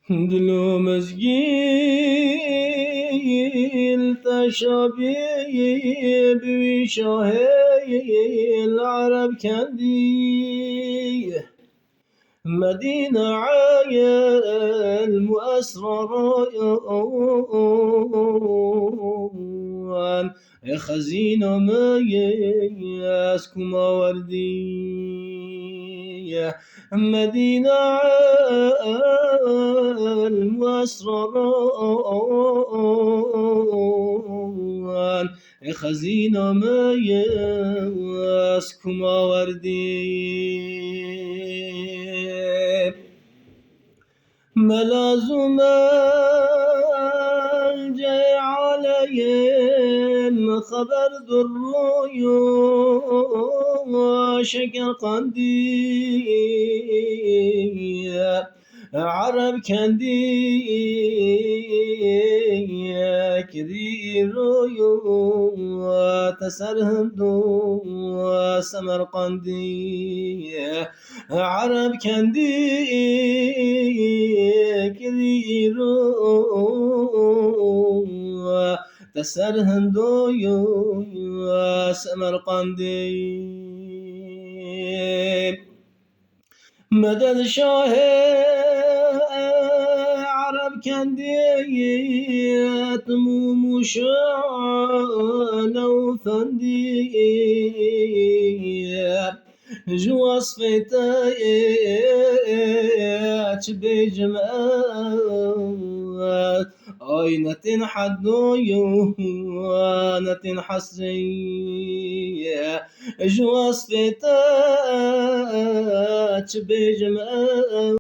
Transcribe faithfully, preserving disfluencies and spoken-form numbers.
Dilo mizgîl te şabî bi wî şahê Ereb kendî. Medîne ilm û esraran, xezîna me ye, ez kuma werdî. Medîne ilm û esraran, xezîna me ye, ez kuma werdî. Mela Zûmel cê aleyê min xeber durû yo şeker qandî. Ereb kendî kirî îro yo te ser hindo Semerqandî. Ereb kendî kirî îro te ser hindo yo Semerqandî. Meded şahê Ereb kendî, tim û mûşe newfendî. Ji wasfê te çi bêjim ez, ay netin heddo yo, netin hesrê. Ji wasfê te çi bêjim ez.